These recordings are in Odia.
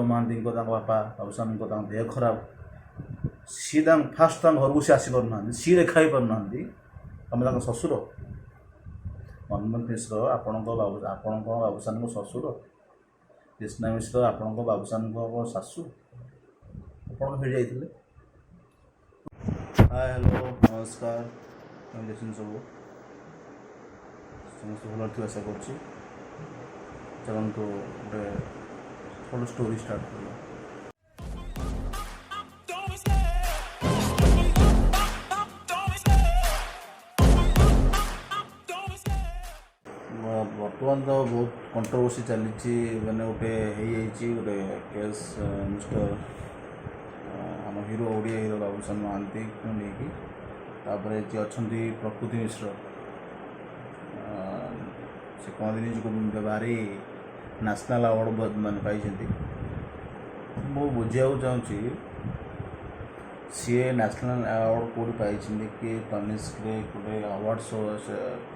ମହାନ୍ତିଙ୍କ ତାଙ୍କ ବାପା ବାବୁସାନଙ୍କ ତାଙ୍କ ଦେହ ଖରାପ, ସିଏ ତାଙ୍କ ଫାଷ୍ଟ ତାଙ୍କ ଘରକୁ ସିଏ ଆସିପାରୁନାହାନ୍ତି, ସିଏ ଦେଖା ହେଇପାରୁନାହାନ୍ତି। ତମେ ତାଙ୍କ ଶ୍ୱଶୁର ମନମୋହନ ମିଶ୍ର, ଆପଣଙ୍କ ବାବୁ, ଆପଣଙ୍କ ବାବୁସାନଙ୍କ ଶ୍ୱଶୁର କ୍ରିଷ୍ଣା ମିଶ୍ର, ଆପଣଙ୍କ ବାବୁସାନଙ୍କ ଶାଶୁ, ଆପଣ ସେଠି ଯାଇଥିଲେ। ହାଏ, ହ୍ୟାଲୋ, ନମସ୍କାର। କେମିତି ଅଛନ୍ତି ସବୁ? ସମସ୍ତେ ଭଲ ଥିବେ ଆଶା କରୁଛି। ଚାଲନ୍ତୁ, ଗୋଟେ ଛୋଟ ଷ୍ଟୋରି ଷ୍ଟାର୍ଟ କରିବା। Don't be scared. Don't be scared. Don't be scared. ବର୍ତ୍ତମାନ ତ ବହୁତ କଣ୍ଟ୍ରୋଭର୍ସି ଚାଲିଛି, ମାନେ ଗୋଟେ ହେଇଯାଇଛି ଗୋଟେ କେସ୍, ମିଷ୍ଟର ଆମ ହିରୋ, ଓଡ଼ିଆ ହିରୋ ବାବୁସାନ ମହାନ୍ତିକୁ ନେଇକି। ତାପରେ ଯିଏ ଅଛନ୍ତି ପ୍ରକୃତି ମିଶ୍ର, ସେ କହନ୍ତି ନିଜକୁ ଭାରି ନ୍ୟାସନାଲ୍ ଆୱାର୍ଡ଼ ମାନେ ପାଇଛନ୍ତି। ମୁଁ ବୁଝିବାକୁ ଚାହୁଁଛି, ସିଏ ନ୍ୟାସନାଲ୍ ଆୱାର୍ଡ଼ କେଉଁଠି ପାଇଛନ୍ତି କି ତନିସ୍କରେ ଗୋଟେ ଆୱାର୍ଡ଼ ଶୋ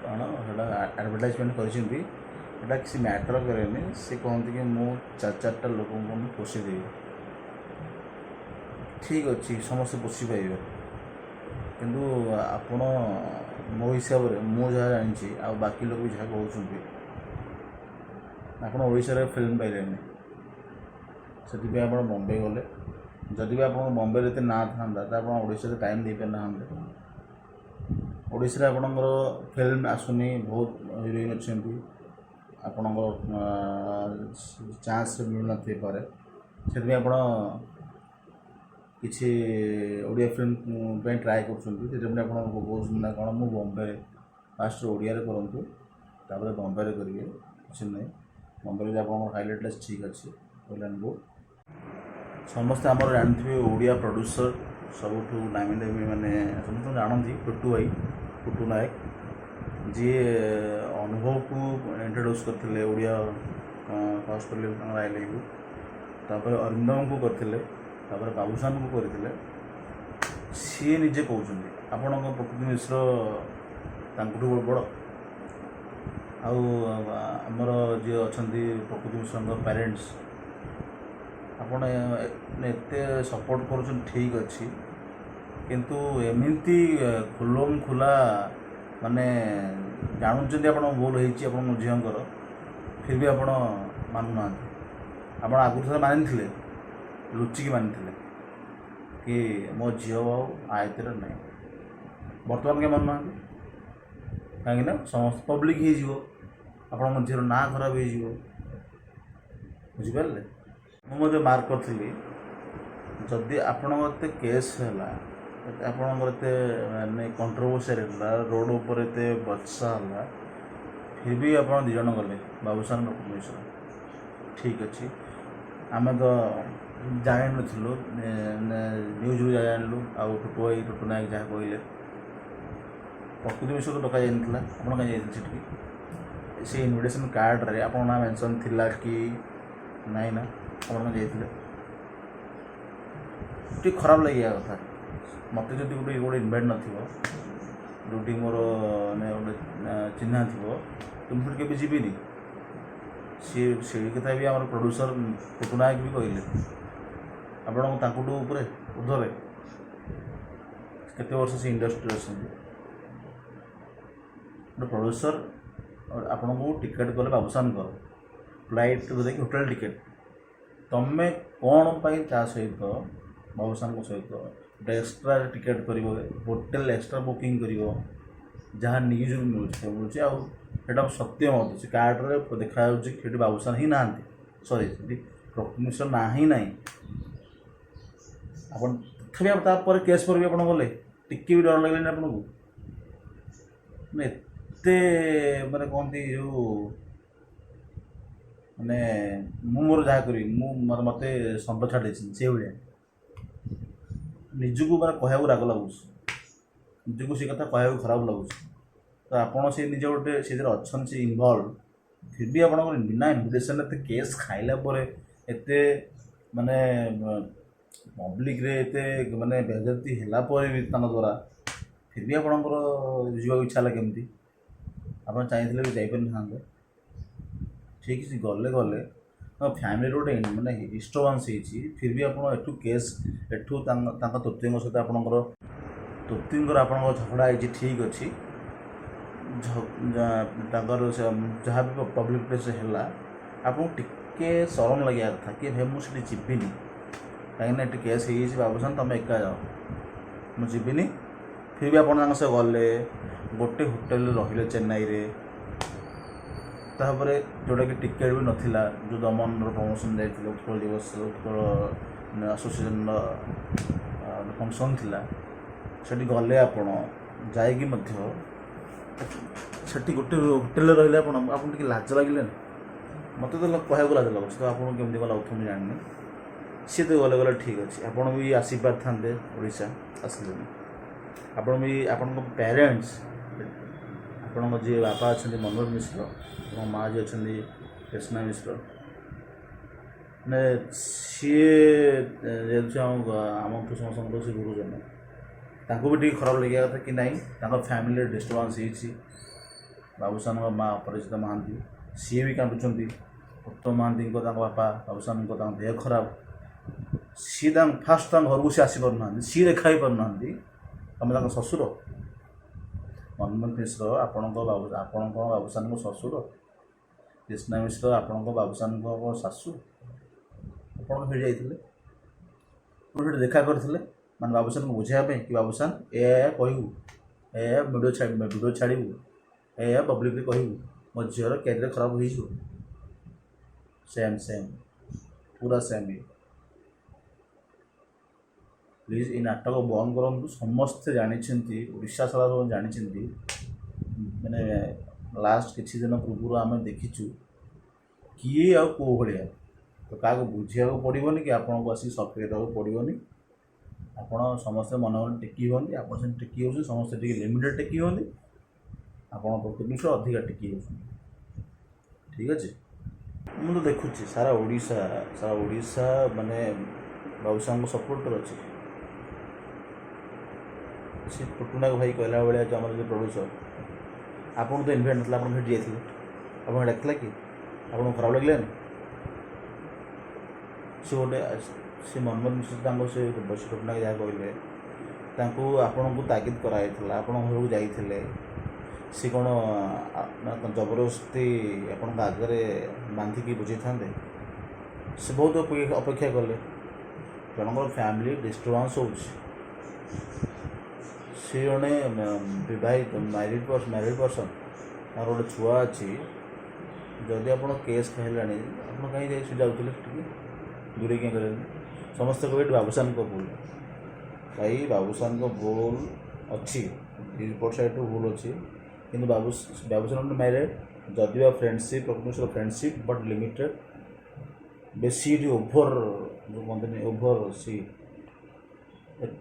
କ'ଣ ସେଇଟା ଆଡ଼ଭର୍ଟାଇଜମେଣ୍ଟ କରିଛନ୍ତି, ଏଇଟା କିଛି ମ୍ୟାଟର୍ କରେନି। ସେ କହନ୍ତି କି ମୁଁ ଚାରି ଚାରିଟା ଲୋକଙ୍କୁ ମୁଁ ପୋଷିଦେବି। ଠିକ୍ ଅଛି, ସମସ୍ତେ ପୋଷି ପାରିବେ, କିନ୍ତୁ ଆପଣ ମୋ ହିସାବରେ, ମୁଁ ଯାହା ଜାଣିଛି ଆଉ ବାକି ଲୋକ ବି ଯାହା କହୁଛନ୍ତି, ଆପଣ ଓଡ଼ିଶାରେ ଫିଲ୍ମ ପାଇଲେନି, ସେଥିପାଇଁ ଆପଣ ବମ୍ବେ ଗଲେ। ଯଦି ବି ଆପଣଙ୍କ ବମ୍ବେରେ ଏତେ ନାଁ ଥାନ୍ତା, ତ ଆପଣ ଓଡ଼ିଶାରେ ଟାଇମ୍ ଦେଇପାରିନାହାନ୍ତେ। ଓଡ଼ିଶାରେ ଆପଣଙ୍କର ଫିଲ୍ମ ଆସୁନି, ବହୁତ ହିରୋଇନ୍ ଅଛନ୍ତି, ଆପଣଙ୍କର ଚାନ୍ସ ମିଳୁନଥାଇପାରେ। ସେଥିପାଇଁ ଆପଣ କିଛି ଓଡ଼ିଆ ଫିଲ୍ମ ପାଇଁ ଟ୍ରାଏ କରୁଛନ୍ତି। ସେଥିପାଇଁ ଆପଣ କହୁଛନ୍ତି ନା କ'ଣ ମୁଁ ବମ୍ବେରେ ଫାଷ୍ଟ ଓଡ଼ିଆରେ କରନ୍ତୁ, ତାପରେ ବମ୍ବେରେ କରିବେ। କିଛି ନାହିଁ, ବମ୍ବେରେ ଯଦି ଆପଣଙ୍କର ହାଇଲାଇଟ୍ ଅଛି, ଠିକ୍ ଅଛି, ୱେଲ୍ ଆଣ୍ଡ ଗୁଡ୍। ସମସ୍ତେ ଆମର ଜାଣିଥିବେ, ଓଡ଼ିଆ ପ୍ରଡ୍ୟୁସର ସବୁଠୁ ନାମୀ ଦାମୀ, ମାନେ ସମସ୍ତେ ଜାଣନ୍ତି, ଟୁଟୁ ଭାଇ, ଟୁଟୁ ନାୟକ, ଯିଏ ଅନୁଭବକୁ ଇଣ୍ଟ୍ରୋଡ୍ୟୁସ୍ କରିଥିଲେ ଓଡ଼ିଆ ଫାଷ୍ଟ ଫିଲ୍ମ ତାଙ୍କର I love you, ତାପରେ ଅରିନ୍ଦମକୁ କରିଥିଲେ, ତାପରେ ବାବୁସାନକୁ କରିଥିଲେ। ସିଏ ନିଜେ କହୁଛନ୍ତି, ଆପଣଙ୍କ ପ୍ରକୃତି ମିଶ୍ର ତାଙ୍କଠୁ ବଡ଼। ଆଉ ଆମର ଯିଏ ଅଛନ୍ତି ପ୍ରକୃତି ମିଶ୍ରଙ୍କ ପ୍ୟାରେଣ୍ଟସ୍, ଆପଣ ଏତେ ସପୋର୍ଟ କରୁଛନ୍ତି, ଠିକ୍ ଅଛି, କିନ୍ତୁ ଏମିତି ଖୁଲମ ଖୁଲା, ମାନେ ଜାଣୁଛନ୍ତି ଆପଣ ଭୁଲ ହେଇଛି ଆପଣଙ୍କ ଝିଅଙ୍କର, ଫିର୍ ବି ଆପଣ ମାନୁନାହାନ୍ତି। ଆପଣ ଆଗରୁ ଥରେ ମାନିଥିଲେ, ଲୁଚିକି ମାନିଥିଲେ କି ମୋ ଝିଅ ଆଉ ଆୟତରେ ନାହିଁ। ବର୍ତ୍ତମାନ କାହିଁ ମାନୁନାହାନ୍ତି? କାହିଁକିନା ସମସ୍ତେ ପବ୍ଲିକ୍ ହେଇଯିବ, ଆପଣଙ୍କ ଝିଅର ନାଁ ଖରାପ ହେଇଯିବ। ବୁଝିପାରିଲେ? ମୁଁ ମଧ୍ୟ ମାର୍କ କରିଥିଲି, ଯଦି ଆପଣଙ୍କ ଏତେ କେସ୍ ହେଲା, ଏତେ ଆପଣଙ୍କର ଏତେ ମାନେ କଣ୍ଟ୍ରୋଭର୍ସିଆଲ ହେଲା, ରୋଡ଼ ଉପରେ ଏତେ ବର୍ଷା ହେଲା, ଫିର୍ ବି ଆପଣ ଦୁଇ ଜଣ ଗଲେ, ବାବୁସାନ, ପ୍ରକୃତି ମିଶ୍ର। ଠିକ୍ ଅଛି, ଆମେ ତ ଜାଣିନଥିଲୁ, ନ୍ୟୁଜ୍ରୁ ଯାହା ଜାଣିଲୁ ଆଉ ଟୁଟୁ ଭାଇ, ଟୁଟୁ ନାୟକ ଯାହା କହିଲେ। ପ୍ରକୃତି ମିଶ୍ରକୁ ଡକା ଯାଇନଥିଲା, ଆପଣ କାହିଁ ଯାଇଥିଲେ ସେଠିକି? ସେ ଇନଭିଟେସନ୍ କାର୍ଡ଼ରେ ଆପଣଙ୍କ ନାଁ ମେନସନ୍ ଥିଲା କି ନାଇଁ ନା? ଆପଣ କାହିଁ ଯାଇଥିଲେ? ଟିକେ ଖରାପ ଲାଗିବା କଥା। ମୋତେ ଯଦି ଗୋଟେ ଗୋଟେ ଇନଭାଇଟ୍ ନଥିବ, ଯେଉଁଠି ମୋର ମାନେ ଗୋଟେ ଚିହ୍ନା ଥିବ, ତ ମୁଁ ସେଠି କେବେ ଯିବିନି। ସିଏ ସେଇ କଥା ବି ଆମର ପ୍ରଡ୍ୟୁସର ଟୁଟୁ ନାୟକ ବି କହିଲେ। ଆପଣଙ୍କ ତାଙ୍କଠୁ ଉପରେ ଉର୍ଦ୍ଧ୍ୱରେ, କେତେ ବର୍ଷ ସେ ଇଣ୍ଡଷ୍ଟ୍ରିରେ ଅଛନ୍ତି। ଗୋଟେ ପ୍ରଡ୍ୟୁସର ଆପଣଙ୍କୁ ଟିକେଟ୍ କଲେ ବାବୁସାନଙ୍କର ଫ୍ଲାଇଟ୍ ଧରିକି, ହୋଟେଲ ଟିକେଟ୍, ତମେ କ'ଣ ପାଇଁ ତା ସହିତ, ବାବୁସାନଙ୍କ ସହିତ ଗୋଟେ ଏକ୍ସଟ୍ରା ଟିକେଟ୍ କରିବ, ହୋଟେଲ ଏକ୍ସଟ୍ରା ବୁକିଂ କରିବ? ଯାହା ନ୍ୟୁଜ୍ରୁ ମିଳୁଛି ମିଳୁଛି, ଆଉ ସେଇଟା ସତ୍ୟ ମଧ୍ୟ। ସେ କାର୍ଡ଼ରେ ଦେଖାଯାଉଛି ସେଠି ବାବୁସାନ ହିଁ ନାହାନ୍ତି, ସରି, ସେଠି ପ୍ରକୃତି ମିଶ୍ର ନାଁ ହିଁ ନାହିଁ। ଆପଣ ତଥାପି ଆପଣ ତାପରେ କେସ୍ ପରେ ବି ଆପଣ ଗଲେ, ଟିକେ ବି ଡର ଲାଗିଲାନି ଆପଣଙ୍କୁ? ମାନେ ଏତେ ମାନେ କହନ୍ତି ଯେଉଁ ମାନେ ମୁଁ ମୋର ଯାହା କରିବି, ମୁଁ ମୋତେ ଷଣ୍ଢ ଛାଡ଼ି ଦେଇଛନ୍ତି, ସେଇଭଳିଆ ନିଜକୁ ମାନେ କହିବାକୁ ରାଗ ଲାଗୁଛି, ନିଜକୁ ସେ କଥା କହିବାକୁ ଖରାପ ଲାଗୁଛି। ତ ଆପଣ ସେ ନିଜେ ଗୋଟେ ସେଥିରେ ଅଛନ୍ତି, ସେ ଇନଭଲ୍ଭ, ଫିର୍ ବି ଆପଣଙ୍କର ବିନା ଇନଭିଟେସନ୍ ଏତେ କେସ୍ ଖାଇଲା ପରେ, ଏତେ ମାନେ ପବ୍ଲିକରେ ଏତେ ମାନେ ବେଜତି ହେଲା ପରେ ବି ତାଙ୍କ ଦ୍ୱାରା, ଫିର୍ ବି ଆପଣଙ୍କର ଯିବାକୁ ଇଚ୍ଛା ହେଲା କେମିତି? ଆପଣ ଚାହିଁଥିଲେ ବି ଯାଇପାରିନଥାନ୍ତେ। ଠିକ୍ ଅଛି, ଗଲେ ଗଲେ। ଫ୍ୟାମିଲିର ଗୋଟେ ମାନେ ଡିଷ୍ଟର୍ବାନ୍ସ ହେଇଛି, ଫିର୍ ବି ଆପଣ ଏଠୁ କେସ୍, ଏଠୁ ତାଙ୍କ ତୃପ୍ତିଙ୍କ ସହିତ ଆପଣଙ୍କର, ତୃପ୍ତିଙ୍କର ଆପଣଙ୍କର ଝଗଡ଼ା ହେଇଛି, ଠିକ୍ ଅଛି। ତାଙ୍କର ସେ ଯାହା ବି ପବ୍ଲିକ୍ ପ୍ଲେସ୍ରେ ହେଲା, ଆପଣଙ୍କୁ ଟିକେ ସରମ ଲାଗିବା କଥା କି ଭାଇ, ମୁଁ ସେଠି ଯିବିନି, କାହିଁକିନା ଏଠି କେସ୍ ହେଇଯାଇଛି। ବାବୁସାନ, ତୁମେ ଏକା ଯାଅ, ମୁଁ ଯିବିନି। ଫିର୍ ବି ଆପଣ ତାଙ୍କ ସହ ଗଲେ, ଗୋଟେ ହୋଟେଲରେ ରହିଲେ ଚେନ୍ନାଇରେ। ତାପରେ ଯେଉଁଟାକି ଟିକେଟ୍ ବି ନଥିଲା, ଯେଉଁ ଦମନର ପ୍ରମୋସନ୍ ଯାଇଥିଲେ, ଉତ୍କଳ ଦିବସ, ଉତ୍କଳ ଆସୋସିଏସନ୍ର ଫଙ୍କସନ୍ ଥିଲା, ସେଠି ଗଲେ ଆପଣ। ଯାଇକି ମଧ୍ୟ ସେଠି ଗୋଟେ ହୋଟେଲରେ ରହିଲେ ଆପଣ। ଆପଣଙ୍କୁ ଟିକେ ଲାଜ ଲାଗିଲାନି? ମୋତେ ତ କହିବାକୁ ଲାଜ ଲାଗୁଛି, ତ ଆପଣଙ୍କୁ କେମିତି କ'ଣ ଲାଗୁଥିବ ମୁଁ ଜାଣିନି। ସିଏ ତ ଗଲେ ଗଲେ, ଠିକ୍ ଅଛି। ଆପଣ ବି ଆସିପାରିଥାନ୍ତେ ଓଡ଼ିଶା, ଆସିଲେନି। ଆପଣ ବି, ଆପଣଙ୍କ ପ୍ୟାରେଣ୍ଟସ୍, ଆପଣଙ୍କ ଯିଏ ବାପା ଅଛନ୍ତି ମନୋଜ ମିଶ୍ର ଏବଂ ମା ଯିଏ ଅଛନ୍ତି କୃଷ୍ଣା ମିଶ୍ର, ମାନେ ସିଏ ଯେହେତୁ ଆମଠୁ ସମସ୍ତଙ୍କଠୁ ସେ ଗୁରୁଜନ, ତାଙ୍କୁ ବି ଟିକେ ଖରାପ ଲାଗିବା କଥା କି ନାହିଁ, ତାଙ୍କ ଫ୍ୟାମିଲିରେ ଡିଷ୍ଟର୍ବାନ୍ସ ହେଇଛି। ବାବୁସାନଙ୍କ ମା ଅପରାଜିତା ମହାନ୍ତି, ସିଏ ବି କାନ୍ଦୁଛନ୍ତି। ଉତ୍ତମ ମହାନ୍ତିଙ୍କ, ତାଙ୍କ ବାପା ବାବୁସାନଙ୍କ, ତାଙ୍କ ଦେହ ଖରାପ। ସିଏ ତାଙ୍କ ଫାଷ୍ଟ ତାଙ୍କ ଘରକୁ ସିଏ ଆସିପାରୁନାହାନ୍ତି, ସିଏ ଦେଖା ହେଇପାରୁନାହାନ୍ତି। ତମେ ତାଙ୍କ ଶ୍ୱଶୁର ମନମୋହନ ମିଶ୍ର, ଆପଣଙ୍କ ବାବୁ, ଆପଣଙ୍କ ବାବୁସାନଙ୍କ ଶ୍ୱଶୁର। କୃଷ୍ଣା ମିଶ୍ର, ଆପଣଙ୍କ ବାବୁସାନଙ୍କ ଶାଶୁ। ଆପଣ ସେଠି ଯାଇଥିଲେ, ଆପଣ ସେଠି ଦେଖା କରିଥିଲେ, ମାନେ ବାବୁସାନଙ୍କୁ ବୁଝାଇବା ପାଇଁ କି ବାବୁସାନ, ଏୟା ଏୟା କହିବୁ, ଏୟା ଏୟା ଭିଡ଼ିଓ ଛାଡ଼ିବୁ, ଏୟା ଏୟା ପବ୍ଲିକଲି କହିବୁ, ମୋ ଝିଅର କ୍ୟାରିୟର ଖରାପ ହେଇଯିବ। ସେମ୍ ସେମ୍, ପୁରା ସେମ୍ ଇଏ। ପ୍ଲିଜ୍, ଏଇ ନାଟକ ବନ୍ଦ କରନ୍ତୁ। ସମସ୍ତେ ଜାଣିଛନ୍ତି, ଓଡ଼ିଶା ସାରା ସବୁ ଜାଣିଛନ୍ତି। ମାନେ ଲାଷ୍ଟ କିଛି ଦିନ ପୂର୍ବରୁ ଆମେ ଦେଖିଛୁ କିଏ ଆଉ କେଉଁ ଭଳିଆ। ତ କାହାକୁ ବୁଝିବାକୁ ପଡ଼ିବନି କି ଆପଣଙ୍କୁ ଆସିକି ସଫେଇ ଦେବାକୁ ପଡ଼ିବନି। ଆପଣ ସମସ୍ତେ ମନେ ମନେ ଟେକି ହୁଅନ୍ତି। ଆପଣ ସେମିତି ଟେକି ହେଉଛନ୍ତି। ସମସ୍ତେ ଟିକେ ଲିମିଟେଡ଼ ଟେକି ହୁଅନ୍ତି, ଆପଣ ପ୍ରକୃତି ଅଧିକା ଟେକି ହେଉଛନ୍ତି। ଠିକ୍ ଅଛି, ମୁଁ ତ ଦେଖୁଛି ସାରା ଓଡ଼ିଶା, ସାରା ଓଡ଼ିଶା ମାନେ ବାବୁସାନଙ୍କ ସପୋର୍ଟରେ ଅଛି। ସେ ଟୁଟୁନାଗ ଭାଇ କହିଲା ଭଳିଆ, ଯେଉଁ ଆମର ଯେଉଁ ପ୍ରଡ୍ୟୁସର, ଆପଣଙ୍କୁ ତ ଇନଭାଇଟ୍ ନଥିଲା, ଆପଣ ସେଠି ଯାଇଥିଲେ। ଆପଣଙ୍କୁ ଡାକିଥିଲା କି? ଆପଣଙ୍କୁ ଖରାପ ଲାଗିଲାନି? ସେ ଗୋଟେ, ସେ ମନମୋହନ ମିଶ୍ର, ତାଙ୍କ ସେ ଟୁଟୁନାଗ ଯାହା କହିଲେ, ତାଙ୍କୁ ଆପଣଙ୍କୁ ତାଗିଦ କରାଯାଇଥିଲା, ଆପଣଙ୍କ ଘରକୁ ଯାଇଥିଲେ। ସେ କ'ଣ ମାନେ ଜବରଦସ୍ତି ଆପଣଙ୍କ ଆଗରେ ବାନ୍ଧିକି ବୁଝେଇଥାନ୍ତେ? ସେ ବହୁତ ଅପେକ୍ଷା କଲେ। ଜଣଙ୍କର ଫ୍ୟାମିଲି ଡିଷ୍ଟର୍ବାନ୍ସ ହେଉଛି, ସେ ଜଣେ ବିବାହିତ ମ୍ୟାରିଡ଼ ପର୍ସନ୍, ତାଙ୍କର ଗୋଟେ ଛୁଆ ଅଛି। ଯଦି ଆପଣ କେସ୍ ଖାଇଲାଣି, ଆପଣ କାହିଁ ଯାଇ ସେ ଯାଉଥିଲେ? ଟିକେ ଦୂରେଇ କାହିଁ ଗଲେନି? ସମସ୍ତେ କହିବେ ଏଠି ବାବୁସାନଙ୍କ ଭୁଲ। ଭାଇ, ବାବୁସାନଙ୍କ ଭୁଲ ଅଛି, ରିପୋର୍ଟ ସାଇଡ଼ରୁ ଭୁଲ ଅଛି, କିନ୍ତୁ ବାବୁସାନ ଗୋଟେ ମ୍ୟାରିଡ଼। ଯଦି ବା ଫ୍ରେଣ୍ଡସିପ୍, ପ୍ରକୃତିର ଫ୍ରେଣ୍ଡସିପ୍ ବଟ୍ ଲିମିଟେଡ଼। ବେଶୀ ଏଠି ଓଭର, ଯେଉଁ କୁହନ୍ତିନି ଓଭର, ସି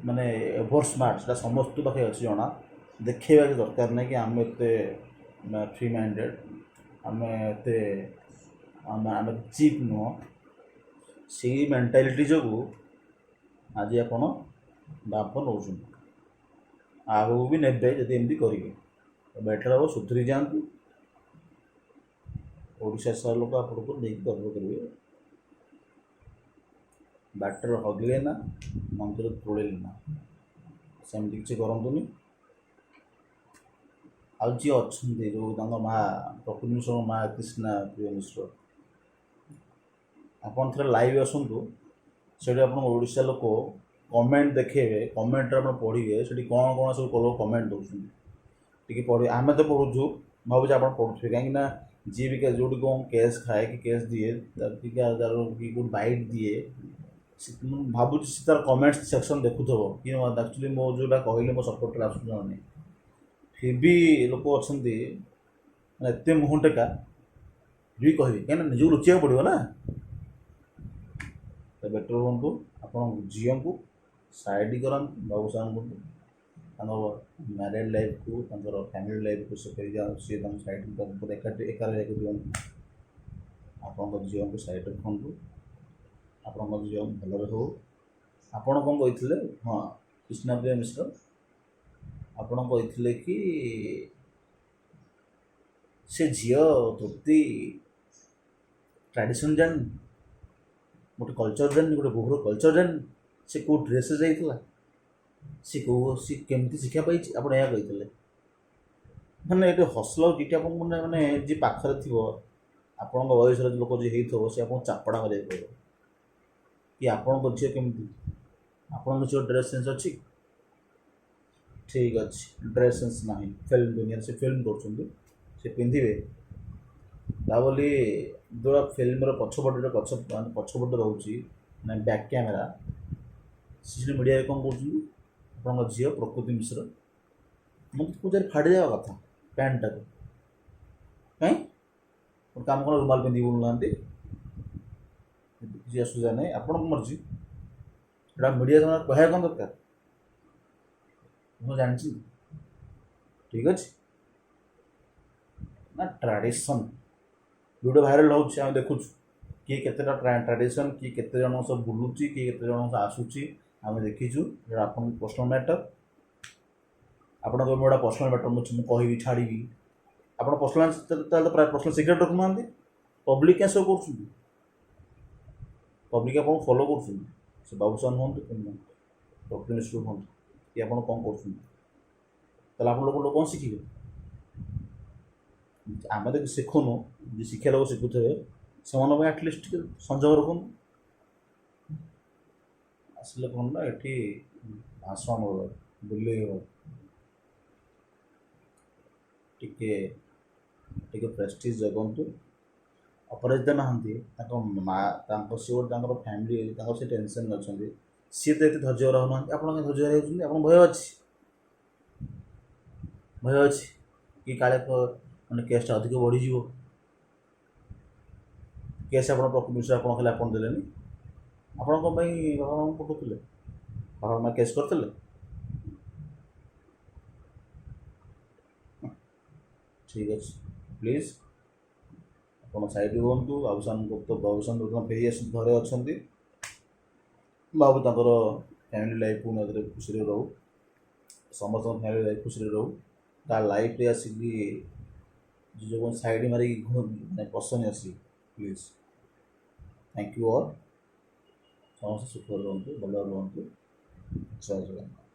ମାନେ ଓଭର ସ୍ମାର୍ଟ, ସେଟା ସମସ୍ତଙ୍କ ପାଖେ ଅଛି ଜଣା। ଦେଖେଇବା କିଛି ଦରକାର ନାହିଁ କି ଆମେ ଏତେ ଫ୍ରି ମାଇଣ୍ଡେଡ଼, ଆମେ ଚିପ୍ ନୁହଁ। ସେଇ ମେଣ୍ଟାଲିଟି ଯୋଗୁଁ ଆଜି ଆପଣ ବାପ ନେଉଛନ୍ତି, ଆଗକୁ ବି ନେବେ ଯଦି ଏମିତି କରିବେ। ବେଟର୍ ହେବ ସୁଧୁରି ଯାଆନ୍ତୁ। ଓଡ଼ିଶା ସାରା ଲୋକ ଆପଣଙ୍କୁ ନେଇକି ଗର୍ବ କରିବେ। ବାଟରେ ହଗିଲେ ନା, ମନ୍ଦିର ତୋଳିଲେ ନା, ସେମିତି କିଛି କରନ୍ତୁନି। ଆଉ ଯିଏ ଅଛନ୍ତି, ଯେଉଁ ତାଙ୍କ ମା ପ୍ରକୃତି ମିଶ୍ରଙ୍କ ମା କୃଷ୍ଣା ପ୍ରିୟ ମିଶ୍ର, ଆପଣ ଥରେ ଲାଇଭ୍ ଆସନ୍ତୁ। ସେଠି ଆପଣ ଓଡ଼ିଶା ଲୋକ କମେଣ୍ଟ ଦେଖେଇବେ, କମେଣ୍ଟରେ ଆପଣ ପଢ଼ିବେ, ସେଠି କ'ଣ କ'ଣ ସବୁ ଲୋକ କମେଣ୍ଟ ଦେଉଛନ୍ତି, ଟିକେ ପଢ଼ିବେ। ଆମେ ତ ପଢ଼ୁଛୁ, ଭାବୁଛି ଆପଣ ପଢ଼ୁଥିବେ, କାହିଁକିନା ଯିଏ ବି ଯେଉଁଠି କ'ଣ କେସ୍ ଖାଏ କି କେସ୍ ଦିଏ କି ତାର କି କେଉଁଠି ବାଇଟ୍ ଦିଏ, ସେ ମୁଁ ଭାବୁଛି ସେ ତାର କମେଣ୍ଟ ସେକ୍ସନ୍ ଦେଖୁଥିବ କି ଆକ୍ଚୁଆଲି ମୋ ଯେଉଁଟା କହିଲେ ମୋ ସପୋର୍ଟରେ ଆସୁଛି ନା ନାହିଁ। ଫିର୍ ବି ଲୋକ ଅଛନ୍ତି, ମାନେ ଏତେ ମୁହଁ ଟେକା ବି କହିବେ, କାହିଁକିନା ନିଜକୁ ଲୁଚିବାକୁ ପଡ଼ିବ ନା। ତ ବେଟର୍ ହୁଅନ୍ତୁ, ଆପଣ ଝିଅଙ୍କୁ ସାଇଡ଼ କରନ୍ତୁ, ବାବୁସାନଙ୍କୁ, ତାଙ୍କ ମ୍ୟାରେଡ଼ ଲାଇଫକୁ, ତାଙ୍କର ଫ୍ୟାମିଲି ଲାଇଫକୁ ସେ ଫେରିଯାଆନ୍ତୁ। ସିଏ ତାଙ୍କ ସାଇଡ଼ ତାଙ୍କୁ ଏକାଠି ଏକା ରହିବାକୁ ଦିଅନ୍ତୁ। ଆପଣଙ୍କ ଝିଅଙ୍କୁ ସାଇଡ଼ ରଖନ୍ତୁ। ଆପଣଙ୍କ ଝିଅ ଭଲରେ ହଉ। ଆପଣ କ'ଣ କହିଥିଲେ? ହଁ, କୃଷ୍ଣପ୍ରିୟ ମିଶ୍ର, ଆପଣ କହିଥିଲେ କି ସେ ଝିଅ ତୃପ୍ତି ଟ୍ରାଡ଼ିସନ୍ ଜାଣିନି। ଗୋଟେ କଲଚର୍ ଜାଣିନି, ଗୋଟେ ବୋହୂର କଲଚର୍ ଜାଣିନି। ସେ କେଉଁ ଡ୍ରେସ୍ରେ ଯାଇଥିଲା, ସେ କେମିତି ଶିକ୍ଷା ପାଇଛି, ଆପଣ ଏହା କହିଥିଲେ। ମାନେ ଏଠି ହସ ଲାଗୁଛି ଏଠି ଆପଣଙ୍କୁ, ମାନେ ଯିଏ ପାଖରେ ଥିବ, ଆପଣଙ୍କ ବୟସର ଲୋକ ଯିଏ ହେଇଥିବ, ସେ ଆପଣଙ୍କୁ ଚାପଡ଼ା ମାରିବାକୁ କହିବ କି ଆପଣଙ୍କ ଝିଅ କେମିତି, ଆପଣଙ୍କ ଝିଅ ଡ୍ରେସ୍ ସେନ୍ସ ଅଛି? ଠିକ୍ ଅଛି, ଡ୍ରେସ୍ ସେନ୍ସ ନାହିଁ, ଫିଲ୍ମ ଦୁନିଆରେ ସେ ଫିଲ୍ମ କରୁଛନ୍ତି, ସେ ପିନ୍ଧିବେ। ତା ବୋଲି ଯେଉଁଟା ଫିଲ୍ମର ପଛପଟରେ ପଛ ମାନେ ପଛପଟେ ରହୁଛି, ମାନେ ବ୍ୟାକ୍ କ୍ୟାମେରା, ସେ ମିଡ଼ିଆରେ କ'ଣ କରୁଛନ୍ତି? ଆପଣଙ୍କ ଝିଅ ପ୍ରକୃତି ମିଶ୍ର ମୋତେ ପୂଜାରେ ଫାଡ଼ିଦେବା କଥା ପ୍ୟାଣ୍ଟଟାକୁ। କାଇଁ ଗୋଟେ କାମ କର, ରୁମାଲ ପିନ୍ଧିକି ବୁଲୁନାହାନ୍ତି, କିଛି ଅସୁବିଧା ନାହିଁ, ଆପଣଙ୍କ ମର୍ଜି। ଏଇଟା ମିଡ଼ିଆ ସାମ୍ନାରେ କହିବା କ'ଣ ଦରକାର? ମୁଁ ଜାଣିଛି, ଠିକ୍ ଅଛି ନା। ଟ୍ରାଡ଼ିସନ୍ ଭିଡ଼ିଓ ଭାଇରାଲ୍ ହେଉଛି, ଆମେ ଦେଖୁଛୁ କିଏ କେତେଟା ଟ୍ରାଡ଼ିସନ୍, କିଏ କେତେ ଜଣଙ୍କ ସହ ବୁଲୁଛି, କିଏ କେତେ ଜଣଙ୍କ ସହ ଆସୁଛି, ଆମେ ଦେଖିଛୁ। ଏଇଟା ଆପଣଙ୍କ ପର୍ସନାଲ୍ ମ୍ୟାଟର୍। ଆପଣ କହିବେ ଏଇଟା ପର୍ସନାଲ୍ ମ୍ୟାଟର୍, ମୁଁ କହିବି ଛାଡ଼ିବି। ଆପଣ ପର୍ସନାଲ୍, ତାହେଲେ ପ୍ରାୟ ପର୍ସନାଲ୍ ସିକ୍ରେଟ୍ ରଖୁନାହାନ୍ତି। ପବ୍ଲିକ୍ କାହିଁ ସବୁ କରୁଛନ୍ତି? ପବ୍ଲିକ୍ ଆପଣଙ୍କୁ ଫଲୋ କରୁଛନ୍ତି, ସେ ବାବୁସାନ ହୁଅନ୍ତୁ କିମ୍ବା ପ୍ରକୃତି ମିଶ୍ର ହୁଅନ୍ତୁ, କି ଆପଣ କ'ଣ କରୁଛନ୍ତି। ତାହେଲେ ଆପଣ ଲୋକ କ'ଣ ଶିଖିବେ? ଆମେ ତ ଶିଖୁନୁ, ଯେ ଶିଖିବା ଲୋକ ଶିଖୁଥିବେ, ସେମାନଙ୍କ ପାଇଁ ଆଟଲିଷ୍ଟ ଟିକେ ସଂଯମ ରଖନ୍ତୁ। ଆସିଲେ କ'ଣ ନା ଏଠି ଭାଷଣ ବୁଲେଇବ, ଟିକେ ଟିକେ ପ୍ରେଷ୍ଟିଜ୍ ଜଗନ୍ତୁ। ଅପରାଜିତା ନାହାନ୍ତି, ତାଙ୍କ ମା, ତାଙ୍କ ସିଏ ଗୋଟେ ତାଙ୍କର ଫ୍ୟାମିଲି, ତାଙ୍କର ସେ ଟେନସନ୍ରେ ଅଛନ୍ତି। ସିଏ ତ ଏତେ ଧୈର୍ଯ୍ୟ ରହୁନାହାନ୍ତି, ଆପଣ କାହିଁ ଧୈର୍ଯ୍ୟ ହେଉଛନ୍ତି? ଆପଣଙ୍କୁ ଭୟ ଅଛି, ଭୟ ଅଛି କି କାଳେ ମାନେ କେସ୍ଟା ଅଧିକ ବଢ଼ିଯିବ। କେସ୍ ଆପଣ ପ୍ରକୃତି ବିଷୟ ଆପଣ ଖାଲି ଆପଣ ଦେଲେନି, ଆପଣ କ'ଣ ପାଇଁ ବାପା ମାଆଙ୍କୁ ପଠାଉଥିଲେ? ବାପା ମା କେସ୍ କରିଥିଲେ? ଠିକ୍ ଅଛି, ପ୍ଲିଜ୍ ଆପଣ ସାଇଡ଼୍ ହୁଅନ୍ତୁ। ବାବୁସାନଙ୍କୁ ତ ବାବୁସାନ ବର୍ତ୍ତମାନ ଫେରି ଆସି ଘରେ ଅଛନ୍ତି। ବାବୁ ତାଙ୍କର ଫ୍ୟାମିଲି ଲାଇଫ୍ ପୁଣି ଆଉଥରେ ଖୁସିରେ ରହୁ, ସମସ୍ତଙ୍କ ଫ୍ୟାମିଲି ଲାଇଫ୍ ଖୁସିରେ ରହୁ। ତା ଲାଇଫ୍ରେ ଆସିକି ଯେଉଁ ସାଇଡ଼୍ ମାରିକି ମାନେ ପସନ୍ଦ ଆସିକି, ପ୍ଲିଜ୍। Thank you all. ସମସ୍ତେ ସୁଖରେ ରୁହନ୍ତୁ, ଭଲରେ ରୁହନ୍ତୁ। ଜୟ ଜଗନ୍ନାଥ।